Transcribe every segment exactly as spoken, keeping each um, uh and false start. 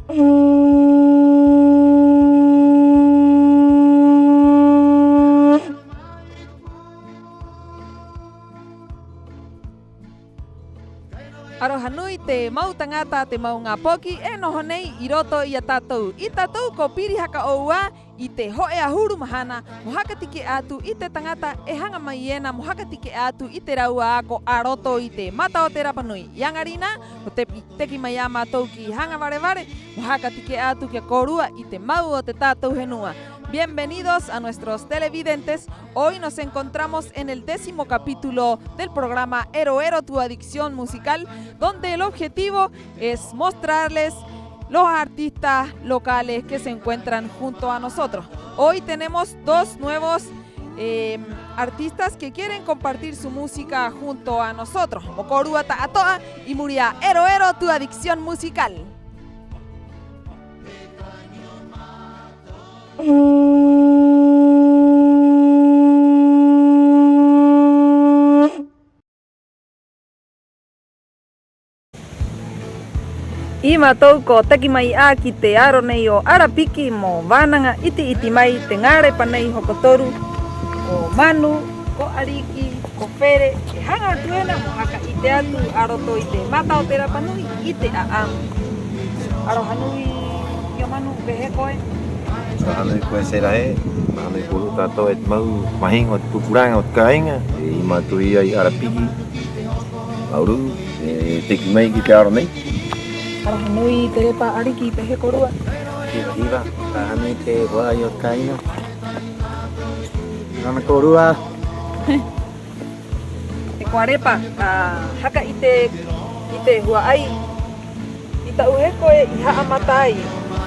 'Aroha nui te mau taŋata, te mau ŋā poki e noho nei 'i roto i a tātou. 'Ī tātou ko piri haka 'ou 'ā i te ho'e 'ahuru mahana mo haka tike'a atu i te taŋata e haŋa mai ena mo haka tike'a atu i te rāua ako a roto i te Mata o te Rapa Nui. 'I 'aŋa rinā, ko te pi-, teki mai 'ā a mātou ki Haŋa-vare-vare mo haka tike'a atu ki a kōrua i te mau o te tātou henua. Bienvenidos a nuestros televidentes. Hoy nos encontramos en el décimo capítulo del programa Ero Ero, tu adicción musical, donde el objetivo es mostrarles los artistas locales que se encuentran junto a nosotros. Hoy tenemos dos nuevos, eh, artistas que quieren compartir su música junto a nosotros. Mo kōrua ta'ato'a 'i muri i a Ero Ero, tu adicción musical. 'Ī mātou ko taki mai 'ā ki te aro nei o Arapiki mo vānaŋa 'iti-'iti mai te ŋā repa nei hokotoru, ko Manu, ko Ariki, ko Fere, e haŋa atu ena mo haka 'ite atu a roto i te Mata o te Rapa Nui i te 'a'amu. 'Aroha nui, tio Manu, ¿pē hē koe? 'Aroha nui koe, Sera ē. 'Aroha nui kōrua ta'ato'a e te mau mahiŋo o te pukuraŋa o te kāiŋa. 'Ī mātou ia 'i Arapiki, Nauru, e teki mai ki te aro nei. 'Aroha nui te repa, Ariki, ¿pē hē kōrua? Hiva-hiva, 'aroha nui te hua'ai o te kāiŋa. 'Iorana kōrua. Te koa repa, a, haka 'ite i te hua'ai. 'I ta'u hē koe i ha'amata ai,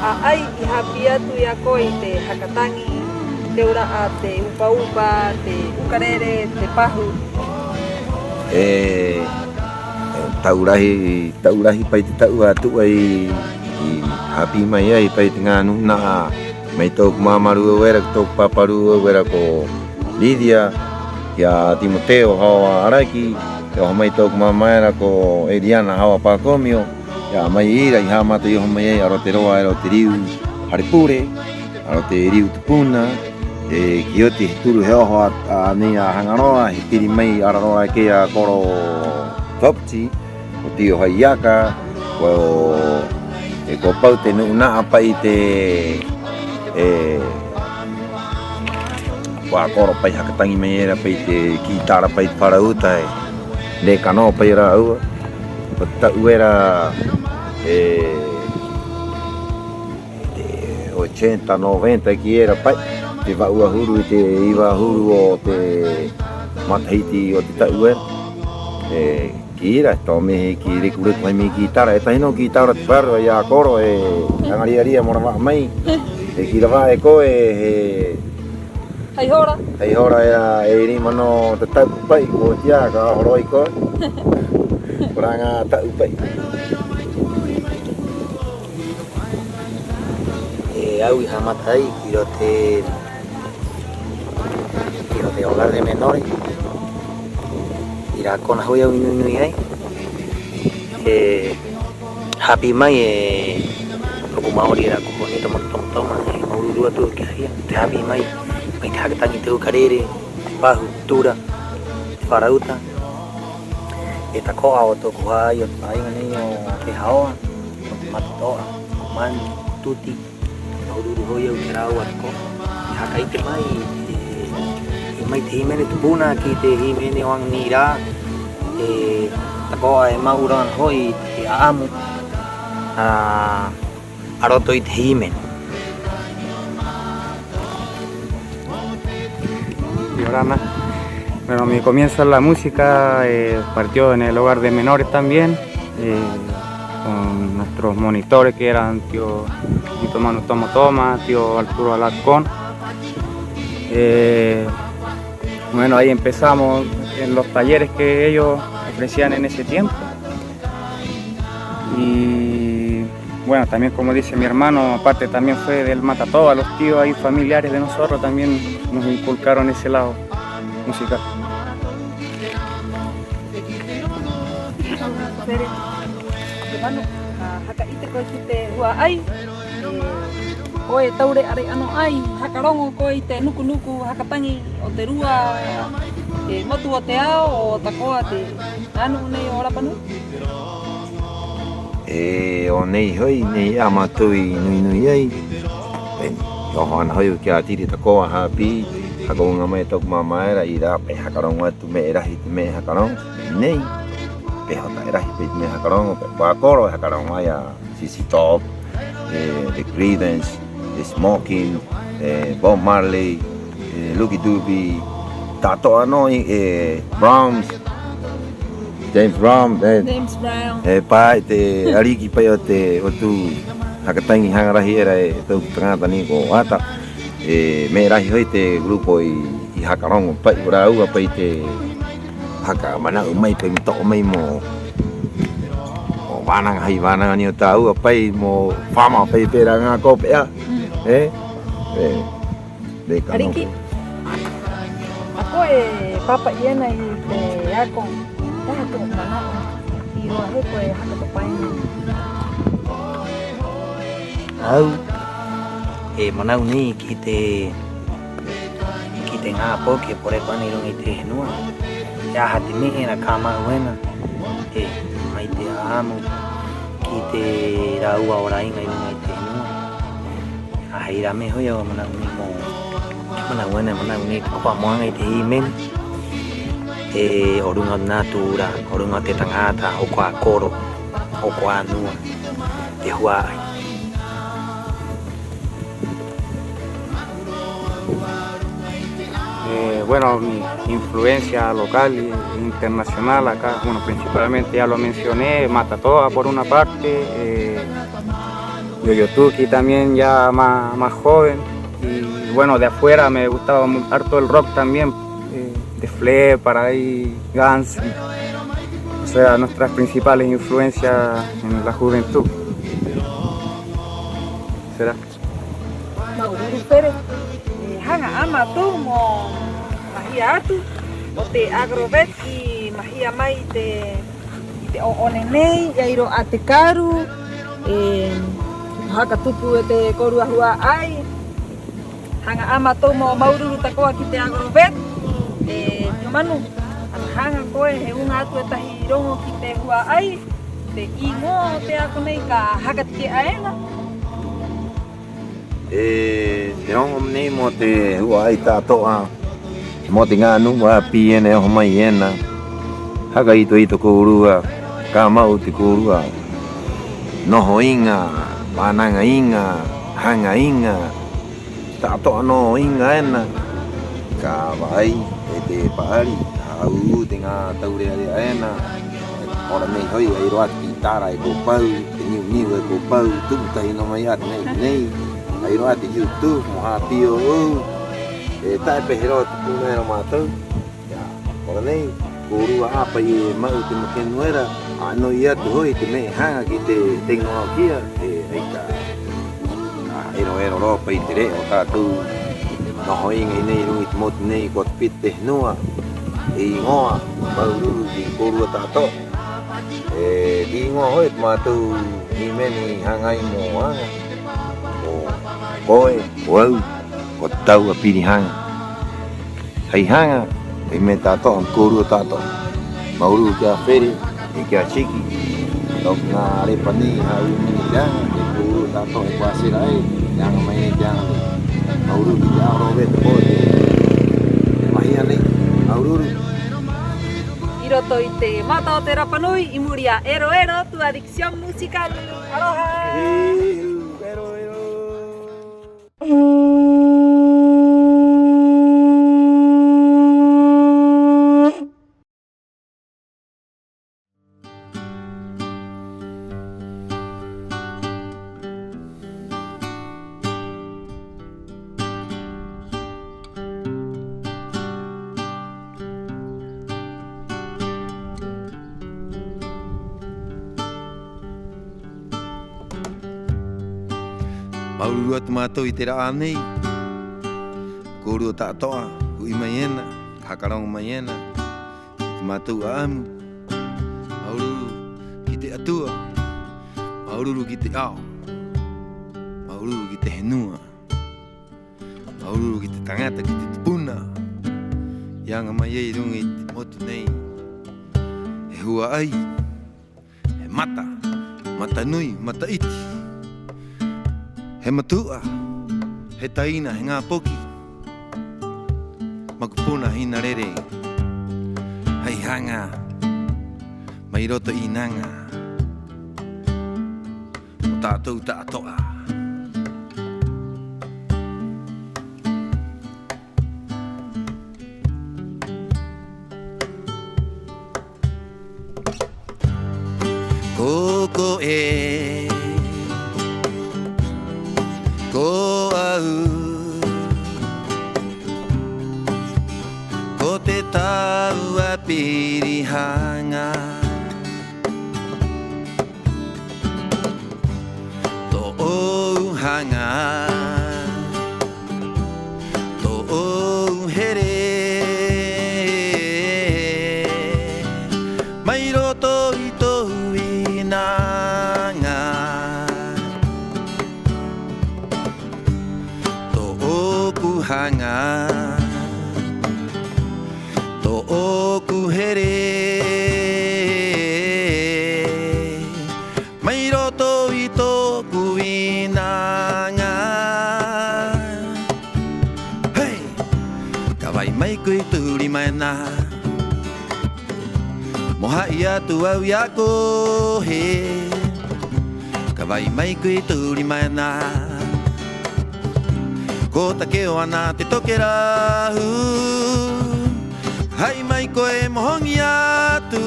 'ā 'ai i hāpī atu i a koe i te haka taŋi, te ura'a, te upa-upa, te ukarere, te pahu. E, e ta'u rahi, ta'u rahi pa'i te ta'u a tu'a i, i hāpī mai ai, pa'i te ŋā nūna'a mai tō'oku māmārū'au era, ko tō'oku pāpārū'au era ko Lidia, ki a Timoteo Haoa Araki, i oho mai tō'oku māmā era ko Eliana Haoa Pakomio, i a mai ira i ha'amata i oho mai ai a roto te roa era o te riu Harepure, a roto te riu Tupuna, e, ki oti he turu he oho a, a nei a Haŋa Roa, he piri mai a roa kē a koro Topsy, ko Tio Haiaka, ko, e, ko pau te nūna'a pa'i te, e, ko a koro pa'i haka taŋi mai era pa'i te kitara pa'i te farauta, e, nē kano pa'i a rāua. Ko te ta'u era, e, te ochenta, noventa e kī era pa'i, te va'u 'ahuru i te iva 'ahuru o te matahiti o te ta'u era. E, kī ira, tō me'e he kī reku-reku hai me'e kitara, e tahi nō kitara te paru, i a koro, e, aŋa ria-ria mo rava'a mai. E kī rava'a e koe, he hai hora. Hai hora era, e rima nō te ta'u pa'i, ko ti'a ka oho rō 'ā i koe. Ko rā ŋā ta'u pa'i. E, au i ha'amata ai ki roto te, ki roto te hogar de menores. 'I rā kona hoi au i nui-nui ai. E hāpī mai e tō'oku ma'ori era ko Nito Manu Tomatoma, e māuru-uru atu ki a ia, te hāpī mai, mai te haka taŋi te ukarere, te pahu, te tura, te farauta. E tako'a o tō'oku hā'ai o te kāiŋa nei o Te Haoa, o Te Matato'a, o Manu, o Tuti, māuru-uru hoi au ki a rāua tako'a. E haka 'ite mai, e, e mai te hīmene tupuna ki te hīmene o aŋa nei rā, e tako'a e ma'u rō 'ana hoi i te 'a'amu, a, a roto i te hīmene. Diorama. Bueno, mi comienzo en la música, eh, partió en el hogar de menores también, eh, con nuestros monitores que eran tío Nito Manu Tomatoma, tío Arturo Alarcón. Eh, bueno, ahí empezamos en los talleres que ellos ofrecían en ese tiempo. Y, bueno, también, como dice mi hermano, aparte también fue del Matato'a, los tíos ahí familiares de nosotros también nos inculcaron ese lado musical. Hermano, a, haka 'ite koe ki te hua'ai. Koe e taure'a-re'a nō 'ā i haka roŋo koe i te nuku-nuku haka taŋi o te rua, e, motu o te ao, 'o tako'a te ŋā nu'u nei o Rapa Nui. 'E 'o nei hoi, nei 'ā mātou i nui-nui ai. E oho 'ana hoi au ki a Tiri tako'a hāpī, haka uŋa mai tō'oku māmā era, 'i rā pa'i e haka roŋo atu me'e rahi te me'e haka roŋo nei. Pē hē ta'e rahi pa'i te me'e haka roŋo, pē, ko a koro e haka roŋo ai a ZZ Top, e, The Creedence, e, Smokie, e, Bob Marley, e, Lucky Dube, ta'ato'a nō i, e, Brahms, James Brown, e, James Brown. E, pa'i te 'ariki pa'i o te, o tū haka taŋi haŋa rahi era e tō'oku taŋata nei ko Ata. E, me'e rahi hoi te grupo i, i haka roŋo pa'i o rāua pa'i te haka mana'u mai pa'i mo to'o mai mo, mo vānaŋa hai vānaŋa nei o tāua pa'i mo fama pa'i pē rā ŋā kope 'ā. Mm. E? E, de kano. 'Ariki. A koe e pāpa'i ena i te ako, ¿he aha tu'u mana'u i roa he koe e haka topa ena? A au e mana'u nei ki te, ki te ŋā poki e poreko 'ana 'i ruŋa i te henua. ¿He aha te me'e era ka ma'u ena, e, mai te 'a'amu ki te rāua o rā iŋa 'i ruŋa i te henua? 'Ā, he ira me'e hoi au e mana'u nei mo, mana'u ena, mana'u nei tako'a mo aŋa i te hīmene, e, o ruŋa o te nātura, o ruŋa o te taŋata, o kuā koro, o kuā nua te hua'ai. Eh, bueno, mi influencia local e internacional acá, bueno, principalmente ya lo mencioné, Mata Toa por una parte, eh, Yoyo Tuki también ya más, más joven, y bueno, de afuera me gustaba mu-, harto el rock también, eh, Def Leppard, ahí, Guns, o sea, nuestras principales influencias en la juventud. ¿Será? Māuru-uru Fere, e haŋa 'ā mātou mo mahia atu o te Agrovet i mahia mai i te, i te 'ō'one nei, e ai rō 'ā te karu, e haka tupu e te kōrua hua'ai. Haŋa 'ā mātou mo māuru-uru tako'a ki te Agrovet, e tio Manu, ana haŋa koe he uŋa atu e tahi roŋo ki te hua'ai, te 'īŋoa o te ako nei ka haka take'a ena. E te roŋo nei mo te hua'ai ta'ato'a, mo te ŋā nu'u 'āpī ena e oho mai ena. Haka ito-ito kōrua, ka ma'u te kōrua noho iŋa, vānaŋa iŋa, haŋa iŋa, ta'ato'a nō iŋa ena. Ka va'ai e te pa'ari, hā'ū'ū te ŋā taure'a-re'a ena. Hora nei hoi, ai rō 'ā te kitara e ko pau, te niu-niu e ko pau, tu'u tahi nō mai 'ā te nei, nei. Ai rō 'ā te YouTube mo hāpī ō'ou. E ta'e pē hē rō te puna era o mātou. Ia, hora nei, kōrua 'ā pa'i e ma'u te makenu era, 'āno'i atu hoi te me'e haŋa ki te tecnología, e ai ka, ka ero-ero rō pa'i te re'o o tātou noho iŋa 'i nei 'i ruŋa i te motu nei ko Te Pito o te Henua, e 'īŋoa, māuru-uru ki a kōrua ta'ato'a. E, te 'īŋoa hoi o te mātou hīmene i haŋa ai mo aŋa, ko koe, ko au, ko te tau a Piri Haŋa. Hai haŋa, hai me'e ta'ato'a, kōrua ta'ato'a. Māuru-uru ki a Fere, 'e ki a Chiki. Tō'oku ŋā repa nei, hā'ū'ū mai nei te aŋa, ki a kōrua ta'ato'a e ko asera ai, te aŋa mai nei, te aŋa nei. Māuru-uru ki te Agrovet Power, te mahia nei, māuru-uru. 'I roto i te mata o te Rapa Nui, 'i muri i a Ero Ero, tu adicción musical. Aloha! Ero Ero. Māuru-uru atu mātou i te ra'ā nei. Kōrua ta'ato'a, u'i mai ena, haka roŋo mai ena i te mātou 'a'amu. Māuru-uru ki te 'Atua. Māuru-uru ki te ao. Māuru-uru ki te henua. Māuru-uru ki te taŋata, ki te tupuna i aŋa mai ai 'i ruŋa i te motu nei. He hua'ai, he mata, mata nui, mata 'iti, he matu'a, he taina, he ŋā poki makupuna, hina rere, hai haŋa mai roto i 'Īnaŋa mo tātou ta'ato'a. Ko koe, ko au, ko te tāua piri haŋa. Tō'ou haŋa, tō'ou here, mai roto i tō'ou 'īnaŋa. Tō'oku haŋa, tō'oku here, mai roto i tō'oku 'īnaŋa. Hey! Ka va'i mai koe i tu'u rima ena mo ha'i atu a au i a koe. Ka va'i mai koe i tu'u rima ena, ko take'o 'ana te tokerau. Ha'i mai koe mo hoŋi atu,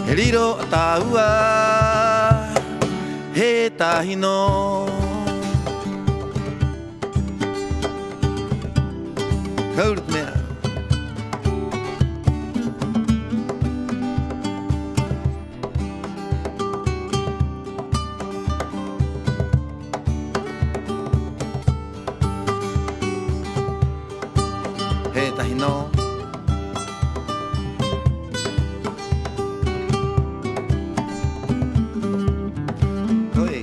he riro a tāua he tahi nō. Ka uru te me'e. He tahi nō. Koe.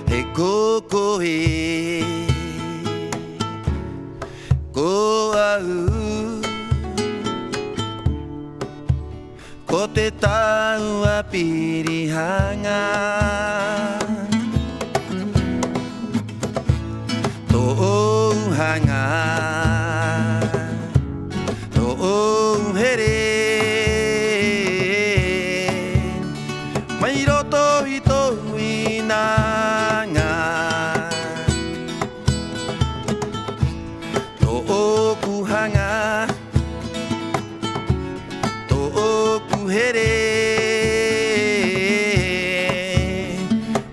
He ko koe, ko au, ko te tāua piri haŋa. Tō'ou haŋa, tō'ou here, mai roto i tō'ou 'īnaŋa. Tō'oku haŋa, tō'oku here,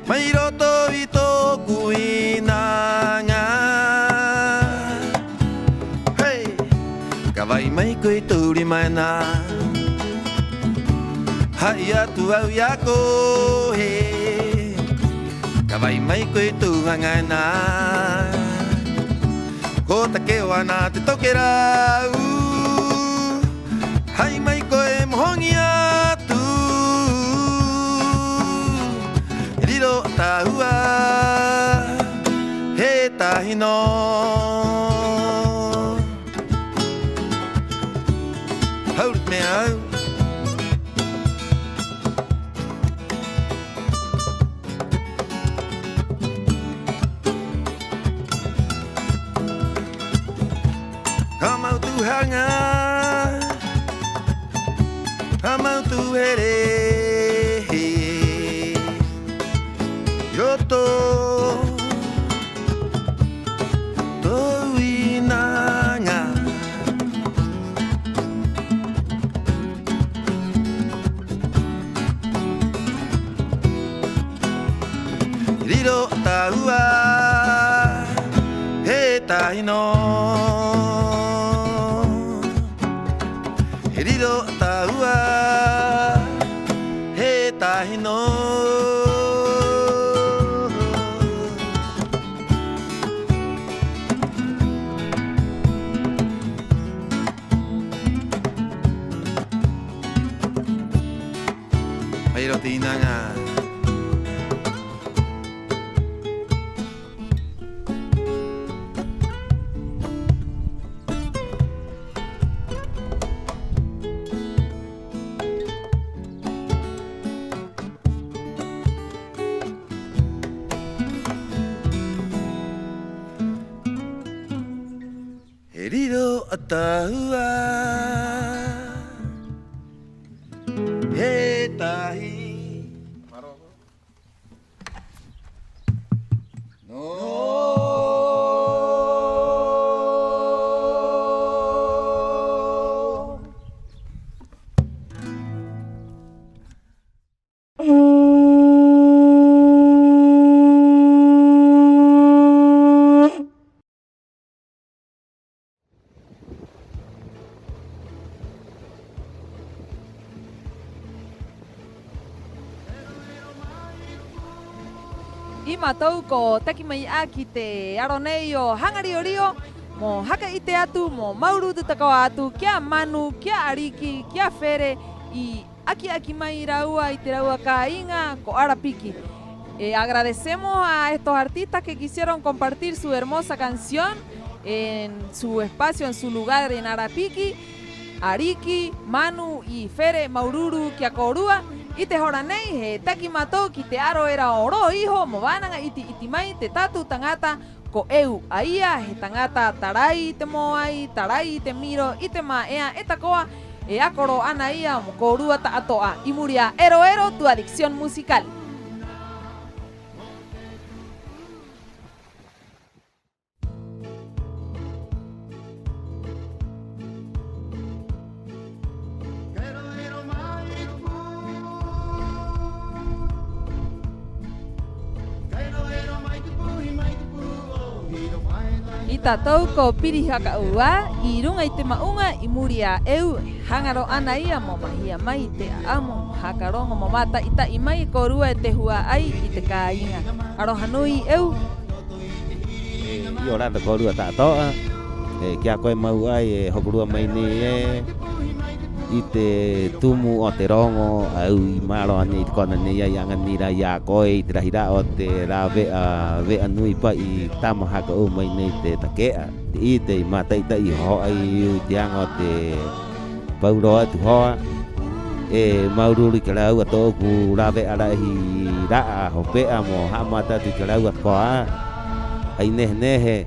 mai roto i tō'oku 'īnaŋa. Hey! Ka va'i mai koe i tu'u rima ena mo ha'i atu a au i a koe. Ka va'i mai koe i tu'u haŋa ena, ko take'o 'ana te tokerau. Ha'i mai koe mo hoŋi atu, he riro a tāua he tahi nō. Hau te me'e au. Ka mau tū haŋa, ka mau tū here, roto tō'ou 'īnaŋa. Riro a tāua he tahi nō. He riro a tāua, he tahi nō. Mai roto i te ŋā He riro a tāua, he tahi nō. I mātou ko taki mai 'ā ki te aro nei o Haŋa Rio-rio mo haka 'ite atu, mo māuru-uru tako'a atu ki a Manu, ki a Ariki, ki a Fere, i aki-aki mai rāua i te rāua kāiŋa ko Arapiki. Eh, agradecemos a estos artistas que quisieron compartir su hermosa canción en su espacio, en su lugar en Arapiki. Ariki, Manu 'i Fere, māuru-uru ki a kōrua. 'I te hora nei he taki mātou ki te aro era o roa iho mo vānaŋa 'iti-'iti mai te tātou taŋata ko Eu. A ia he taŋata tarai i te mōai, tarai i te miro, i te mā'ea, 'e tako'a e ako rō 'ana a ia mo kōrua ta'ato'a. 'I muri i a Ero Ero, tu adicción musical. I tātou ko piri haka 'ou 'ā 'i ruŋa i te ma'uŋa 'i muri i a Eu, haŋa rō 'ana a ia mo mahia mai i te 'a'amu, haka roŋo mo māta'i-ta'i mai e kōrua e te hua'ai i te kāiŋa. 'Aroha nui, Eu. E, 'iorana kōrua ta'ato'a. E, ki a koe mau 'ā e hokorua mai nei ē, 'i te tumu o te roŋo a au i ma'roa nei i te kona nei 'ai, aŋa nei rā i a koe i te rahi ra'a o te rāve'a, ve'a nui pa'i tama haka 'ou mai nei te take'a. Te 'ite i māta'i-ta'i i ho'o ai i te aŋa o te paurō atu hoa. E māuru-uru ki a rāua tō'oku rāve'a rahi ra'a hope'a mo ha'amata atu ki a rāua tako'a 'ā. Hai nehe-nehe,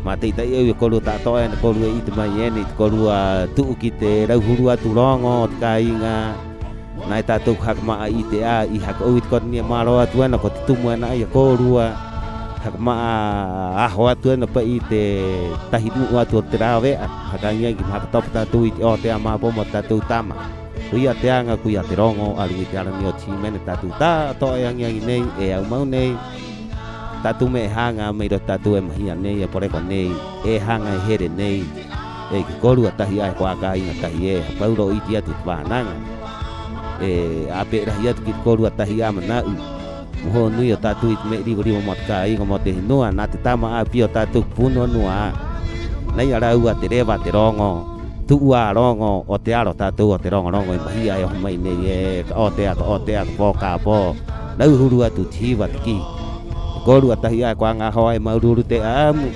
māta'i-ta'i au i a kōrua ta'ato'a ena, kōrua e 'ite mai ena i te kōrua tu'u ki te rauhuru atu roŋo o te kāiŋa. Nā e tātou ko haka ma'a 'ite 'ā, i haka 'ou i te kona nei e ma'roa atu ena, ko te tumu ena 'ā i a kōrua. Haka ma'a aho atu ena pa'i i te tahi nu'u atu o te rāve'a. Haka aŋi-aŋi ki mo haka topa tātou i te 'ōtea māpō mo tātou tama. Koia te aŋa, koia te roŋo a ruŋa i te ara nei o te hīmene tātou ta'ato'a e aŋi-aŋi nei, e au mau nei. Tātou me'e haŋa mai roto i tātou e mahia nei, e poreko nei, e haŋa, e here nei. E ki a kōrua tahi 'ā, e kuā kāiŋa tahi ē, he paurō 'iti atu te vānaŋa. E 'āpē rahi atu ki te kōrua tahi 'ā mana'u mo hōnui o tātou i te me'e riva-riva mo te kāiŋa, mo te henua, nā te tama 'āpī o tātou ko pū nua-nua 'ā. Nā ia rāua te reva, te roŋo, tu'u 'ā roŋo o te ara o tātou o te roŋo-roŋo i mahia e oho mai nei ē, ka 'ōtea, ka 'ōtea, ka pō, ka pō. Rauhuru atu te hiva, te kī. Kōrua tahi 'ā, e kuā ŋā hoa, e māuru-uru te 'a'amu.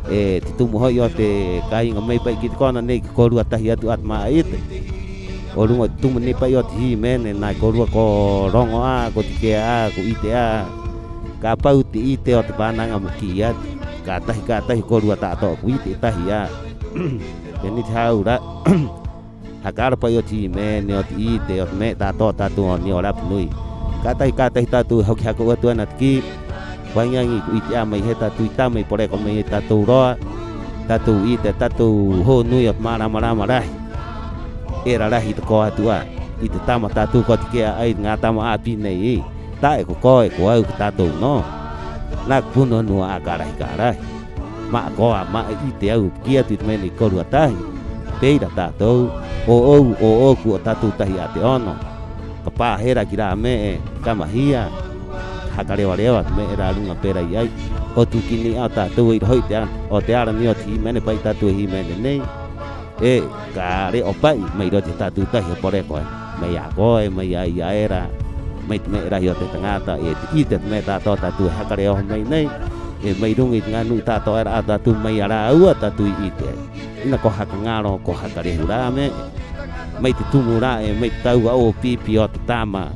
E te tumu ho'i o te kāiŋa mai pa'i ki te kona nei, ki a kōrua tahi atu 'ā te ma'a 'ite. O ruŋa o te tumu nei pa'i o te hīmene, nā e kōrua ko roŋo 'ā, ko tike'a 'ā, ko 'ite 'ā. Ka pau te 'ite o te vānaŋa mo kī atu. Ka tahi, ka tahi, kōrua ta'ato'a ko 'ite e tahi 'ā. Pē nei te hā'aura'a. Haka ara pa'i o te hīmene, o te 'ite, o te me'e ta'ato'a o tātou o nei o Rapa Nui. Ka tahi, ka tahi tātou e hoki haka 'ou atu ena te kī. Ko aŋi-aŋi ko 'ite 'ā mai hē tātou i tama, i poreko mai hē tātou roa, tātou 'ite, tātou hōnui o te mārama-rama rahi. Era rahi tako'a atu 'ā i te tama tātou ko tike'a ai, ŋā tama 'āpī nei. Ta'e ko koe, ko au, ko tātou nō. Nā ko pū nua-nua 'ā, ka rahi, ka rahi. Ma'a koa, ma'a 'ite au, kī atu i te me'e nei ki a kōrua tahi. Pē ira tātou, ō'ou, ō'oku, o tātou tahi 'ā te 'ono. Ka pāhera ki rā me'e ka mahia, haka reva-reva te me'e rā ruŋa pē rā i ai. O tū kī nei 'ā o tātou e 'i roto i te ara, o te ara nei o te hīmene pa'i tātou e hīmene nei. 'E ka re'o pa'i mai roto i a tātou tahi he poreko ē. Mai i a koe, mai i a ia era, mai te me'e rahi o te taŋata, 'e te 'ite te me'e ta'ato'a tātou e haka re'o mai nei, 'e mai ruŋa i te ŋā nu'u ta'ato'a era a tātou mai i a rāua tātou i 'ite ai. 'Ina ko haka ŋaro, ko haka rehu rā me'e. Mai te tumu ra'e, mai te tāua 'ō pipi o te tama,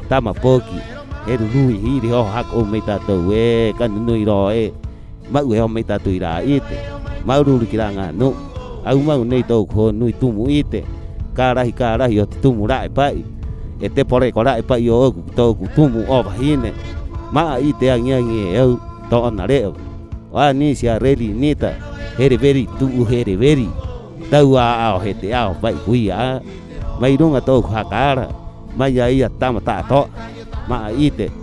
tama poki, he ruru i hiri oho haka 'ou mai tātou ē, ka nu-nui rō ē. Ma'u e oho mai tātou i rā 'ite. Māuru-uru ki rā ŋā nu'u. A au mau nei tō'oku hōnui tumu 'ite. Ka rahi, ka rahi o te tumu ra'e pa'i. 'E te poreko ra'e pa'i ō'oku ki tō'oku tumu 'ovahine. Ma'a 'ite aŋi-aŋi e au tō'ona re'o. O Anisia Reli Nita, Hereveri, tu'u Hereveri. Tau a ao he te ao pa'i ko ia 'ā. Mai ruŋa tō'oku haka ara, mai i a ia te tama ta'ato'a, ma'a 'ite.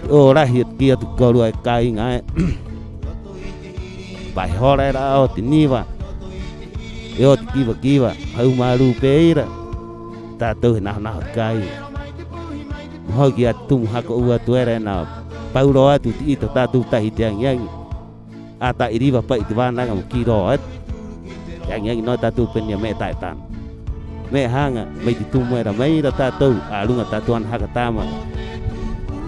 'O rahi o te kī atu ki a kōrua e kāiŋa ē. Pa he hora era 'ā o te niva, 'e o te kiva-kiva, ha'umārū pē ira. Tātou he naho-naho te kāiŋa. Mo hoki a te tumu haka 'ou atu era ena pau rō atu te 'ite o tātou tahi te aŋi-aŋi. 'Ata i riva pa'i te vānaŋa mo kī rō atu. Te aŋi-aŋi nō tātou pē nei a me'e ta'e tano. Me'e haŋa, mai te tumu era mai ira tātou, a ruŋa tātou ana haka tama.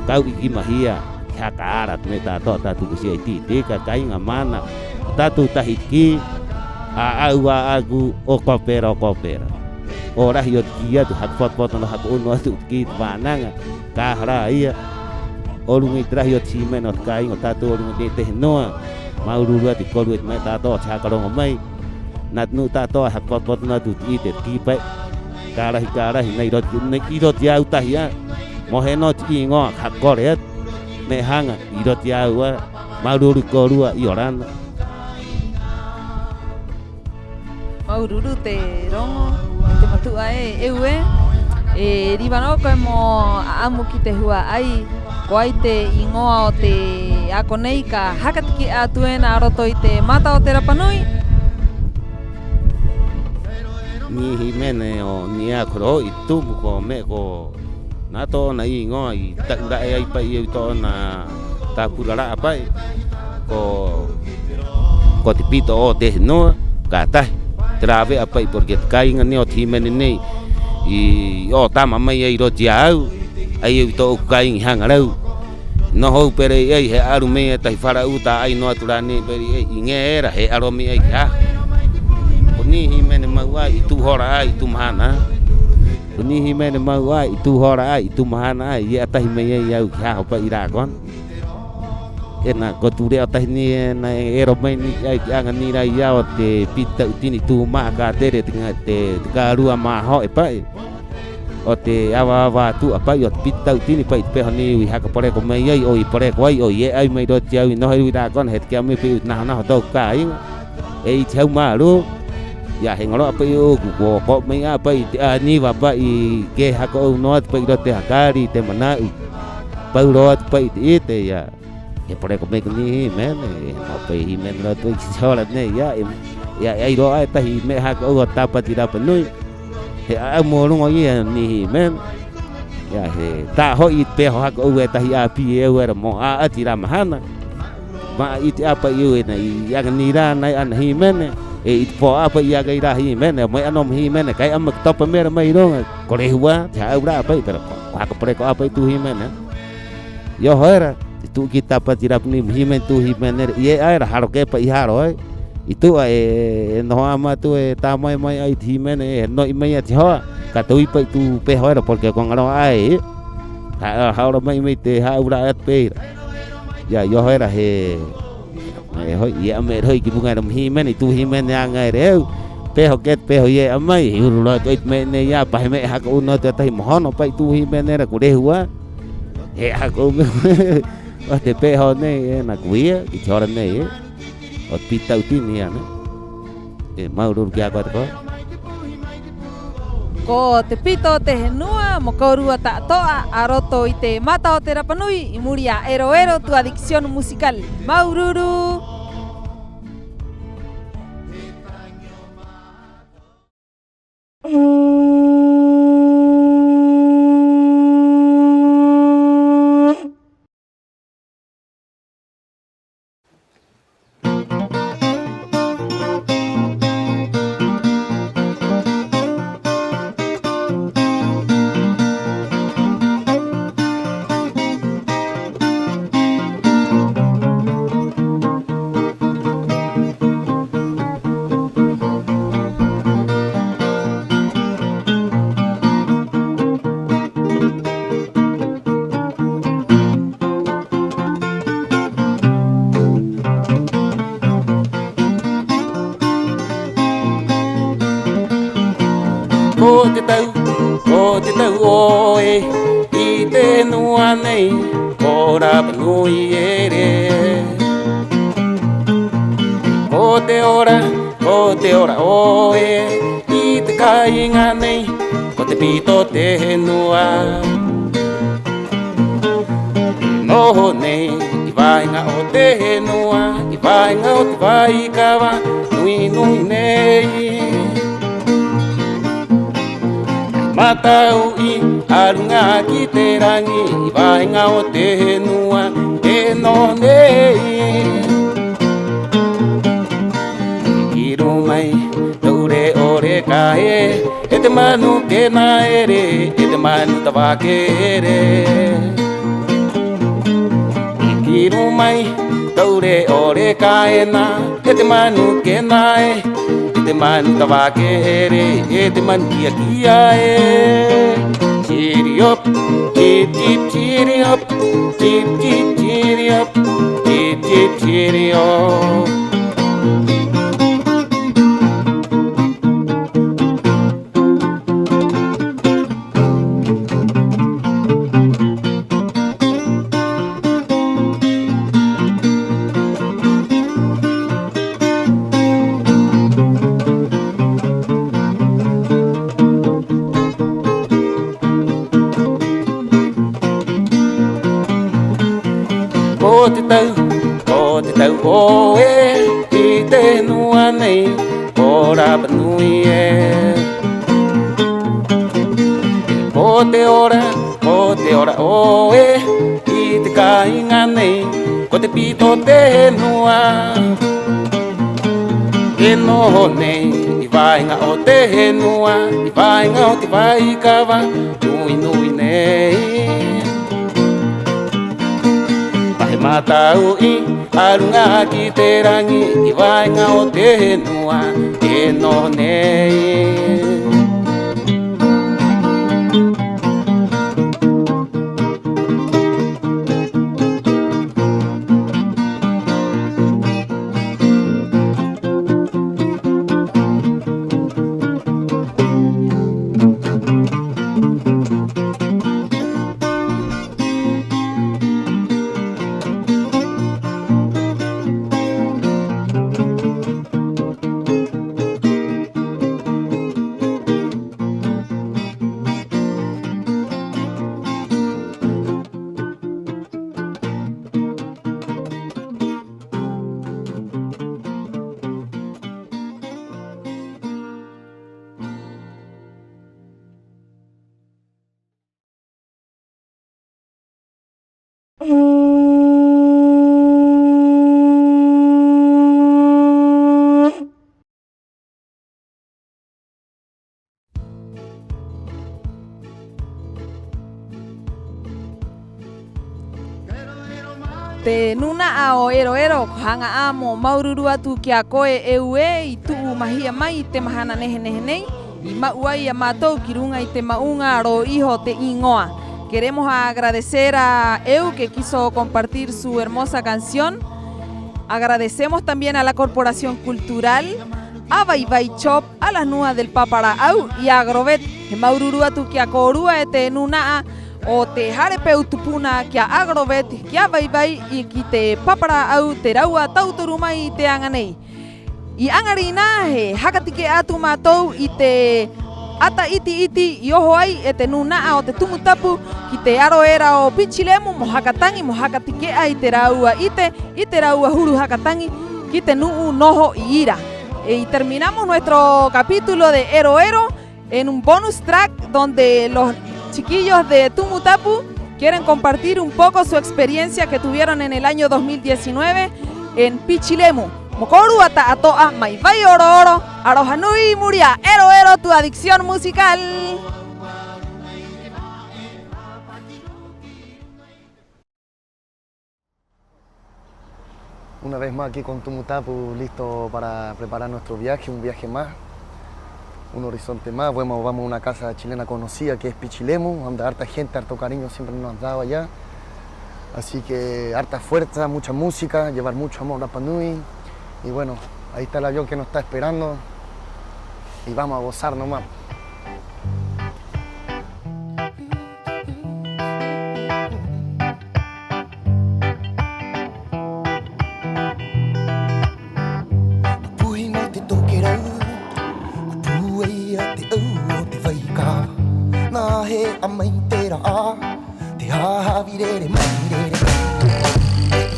Ka u'i ki mahia, ki haka ara te me'e ta'ato'a tātou ko si'a i tī-tika, kāiŋa mana. Tātou tahi te kī, a au, a 'ā'aku, o kopera, o kopera. 'O rahi o te kī atu, haka poto-poto nō, haka 'ou nō atu te kī, te vānaŋa. Ka aha rā ia. O ruŋa i te rahi o te hīmene o te kāiŋa o tātou, o ruŋa nei te henua. Māuru-uru atu ki a kōrua i te me'e ta'ato'a o te haka roŋo mai. Nā te nu'u ta'ato'a e haka poto-poto nō atu te 'ite, te kī pa'i. Ka rahi, ka rahi, nā 'i roto, nā 'i roto i a au tahi 'ā. Mo hē nō te 'īŋoa ka haka kore atu. Me'e haŋa, 'i roto i a au 'ā. Māuru-uru ki a kōrua, 'iorana. Māuru-uru te roŋo, te matu'a ē, e au ē. E riva nō koe mo 'a'amu ki te hua'ai. ¿Ko ai te 'īŋoa o te ako nei ka haka take'a atu ena a roto i te Mata o te Rapa Nui? Ni hīmene o ni ako rō i tumu ko me'e ko nā tō'ona 'īŋoa i ta'u ra'e ai pa'i e au i tō'ona tāpura ra'a pa'i. Ko, ko te pito o te henua, ka tahi. Te rāve'a pa'i, porque te kāiŋa nei o te hīmene nei i, i 'ō tama mai ai 'i roto i a au, ai e au i tō'oku kāiŋa i Haŋa Rau. Noho au pē rā 'ī ai, he 'aru mai e tahi fara'u, ta'e ai nō atu rā nei pē rā 'ī ai, 'i ŋē era, he 'aro mai ai ki haho. Ko nī hīmene mau 'ā i tu'u hora 'ā, i tu'u mahana 'ā. Ko nī hīmene mau 'ā i tu'u hora 'ā, i tu'u mahana 'ā, i e'a tahi mai ai a au ki haho pa'i i rā kona. Ena ko tū re'o tahi nei ena e ero mai nei ki 'ā, ki 'aŋa nei rā i a au o te piti ta'utini tū ma'a ka tere te, te, te kōrua māho'e pa'i. O te ava-ava atu 'ā pa'i o te piti ta'utini pa'i te peho nei i haka poreko mai ai, 'o i poreko ai, 'o i e'a ai mai roto i a au i noho era 'i rā kona, he take'a mai pa'i i te naho-naho o tō'oku kāiŋa. 'E 'ite hau mārū, ia he ŋaro'a pa'i ō'oku, ko ko mai 'ā pa'i te 'āniva pa'i, kē haka 'ou nō atu pa'i 'i roto te hakari, te mana'u. Pau rō atu pa'i te 'ite, ia. He poreko mai ko nī hīmene, he ma'u pa'i hīmene rō atu 'ā ki te hora nei, ia, e, ia, e ai rō 'ā e tahi me'e haka 'ou o te Tāpati Rapa Nui. He 'a'amu o ruŋa i a nī hīmene. Ia, he ta'e ho'i i te peho haka 'ou e tahi 'āpī e au era mo 'a'ati rā mahana. Ma'a 'ite 'ā pa'i au ena i aŋa nei rā nā ana hīmene, 'e i te pō 'ā pa'i i aŋa ai rā hīmene, mo e'a nō mo hīmene, ka e'a mai ki te topa mera mai ruŋa, ko rehu 'ā, te hā'aura'a pa'i, pero ko, ko haka poreko 'ā pa'i tū hīmene. I oho era, te tu'u ki te Tāpati Rapa Nui mo hīmene tū hīmene era, i e'a era, haro kē pa'i i haro ai. I tu'a e, e noho 'ā mātou e tāmai mai 'ā i te hīmene, e no'i mai 'ā te hoa, ka tau'i pa'i tū peho era, porque ko ŋaro'a 'ā e, ha, ha'aoroma'i mai te hā'aura'a atu pē ira. Ia, i oho era he, e ho'i, i e'a mai era ho'i ki ruŋa era mo hīmene, i tū hīmene aŋa era e au, peho kē te peho i e'a mai, he uru rō atu 'ā i te me'e nei 'ā, pa he me'e haka 'ou nō atu e tahi mo hono pa'i tū hīmene era ko rehu 'ā. He haka 'ou mai o te peho nei ena koia, ki te hora nei, e. O te piti ta'utini ia, nē. E, māuru-uru ki a koe tako'a. Ko te pito o te henua mo kōrua ta'ato'a a roto i te Mata o te Rapa Nui, 'i muri i a Ero Ero, tu adicción musical. Māuru-uru. Ko te tau, ko te tau 'oe i te henua nei, ko Rapa Nui ere. Ko te ora, ko te ora 'oe i te kāiŋa nei, ko Te Pito te henua. E noho nei 'i vāeŋa o te henua, 'i vāeŋa o te vaikava nui-nui nei. Mātau-ī a ruŋa ki te raŋi, 'i vāeŋa o te henua e noho nei. Ki rū mai tō'u re'o reka ē, e te manu kena ere, e te manu tavake ere. Ki rū mai tō'u re'o reka ena, e te manu kena ē, e te manu tavake ere, e te manu kia-kia ē. Cheerio, chip chip cheerio, chip chip cheerio, chip chip cheerio. Ko te tau, ko te tau 'oe i te henua nei, ko Rapa Nui ē. Ko te ora, ko te ora 'oe i te kāiŋa nei, ko Te Pito te henua. E noho nei 'i vāeŋa o te henua, 'i vāeŋa o te vaikava nui-nui nei. Tahe mātau-ī a ruŋa ki te raŋi, 'i vāeŋa o te henua e noho nei. Te nūna'a o Ero-Ero ko haŋa 'ā mo māuru-uru atu ki a koe e au ē i tu'u mahia mai i te mahana nehe-nehe nei, i ma'u ai i a mātou ki ruŋa i te ma'uŋa rō iho te 'īŋoa. Queremos agradecer a Eu que quiso compartir su hermosa canción. Agradecemos también a la Corporación Cultural, a Vai Vai Shop, a la nua del Papa Ra'au 'e a Agrovet. He māuru-uru atu ki a kōrua e te nūna'a o te hare peu tupuna ki a Agrovet, ki a Vai Vai 'e ki te Papa Ra'au, te rāua tauturu mai i te aŋa nei. 'I 'aŋa rinā he haka tike'a atu mātou i te 'ata 'iti-'iti i oho ai e te nūna'a o te Tumu Tapu ki te aro era o Pichilemu mo haka taŋi, mo haka tike'a i te rāua 'ite, i te rāua huru haka taŋi ki te nu'u noho 'i ira. 'E 'i terminamos nuestro capítulo de Ero-Ero. en un bonus track donde los chiquillos de Tumu Tapu quieren compartir un poco su experiencia que tuvieron en el año dos mil diecinueve en Pichilemu. Mo kōrua ta'ato'a mai Vai Oro Oro, aroha nui, muri a Ero Ero, tu adicción musical. Una vez más aquí con Tumu Tapu, listo para preparar nuestro viaje, un viaje más, un horizonte más. Vamos, vamos a una casa chilena conocida que es Pichilemu, donde harta gente, harto cariño siempre nos han dado allá. Así que harta fuerza, mucha música, llevar mucho amor a Rapa Nui. Y bueno, ahí está el avión que nos está esperando y vamos a gozar nomás. Ko puhi mai te tokerau, ko pūai a te 'au o te vaikava. Nā hea mai te rā, te hāhavi rere mai, rere mai.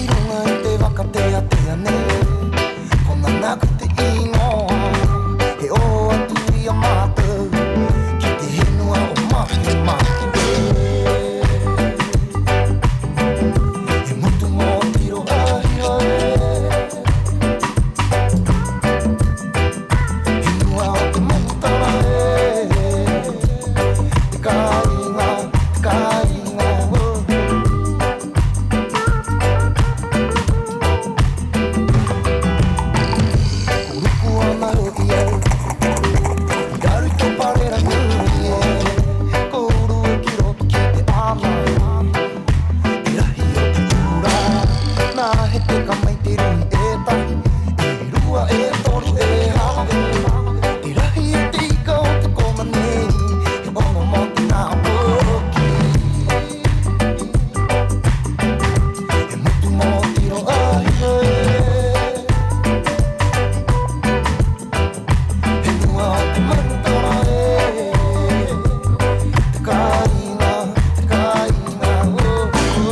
'I ruŋa i te vaka tea-tea nei, ko nānaku te 'īŋoa, he 'ō atu i a mātou ki te henua o Makemake. He motu mōtiro 'āhiva ē, henua o te manu tara ē, te kāiŋa, te kāiŋa, oh. Ko ruku 'ana ho'i au 'i raro i te parera nui ē, ko uru ki roto ki te 'ana, te rahi o te 'ura. Nā hea te ka mai te rui e tahi, e rua, e toru, e have, te rahi o te ika o te kona nei, he 'ono mo te ŋā poki. He motu mōtiro 'āhiva ē, henua o te manu tara ē, te kāiŋa, te kāiŋa, oh, oh.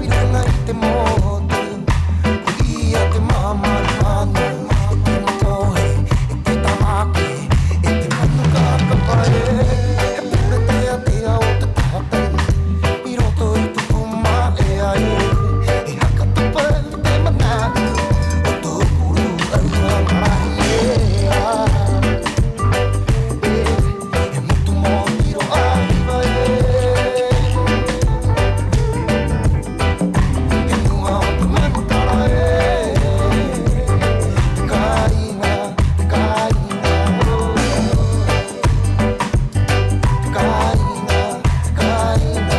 Te kāiŋa, te kāiŋa.